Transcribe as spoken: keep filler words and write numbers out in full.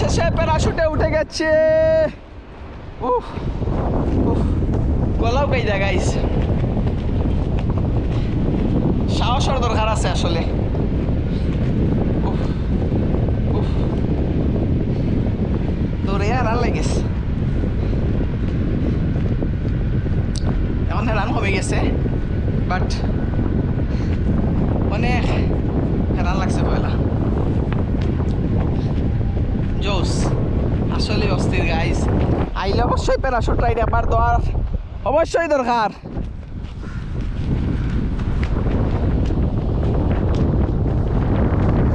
শেষে প্যারাশুটে উঠে গেছে। উফ, উফ, গলাও কাইদা গাইস। সাহসর দরকার আছে আসলে। উফ, উফ, দৌড়ে আর আর লেগেছে। এখন হেরান কমে গেছে, বাট অনেক হেরান লাগছে পয়লা। জোস, আসলে অস্থির গাইস। আইলে অবশ্যই প্যারাশুট রাইড একবার দেওয়ার অবশ্যই দরকার।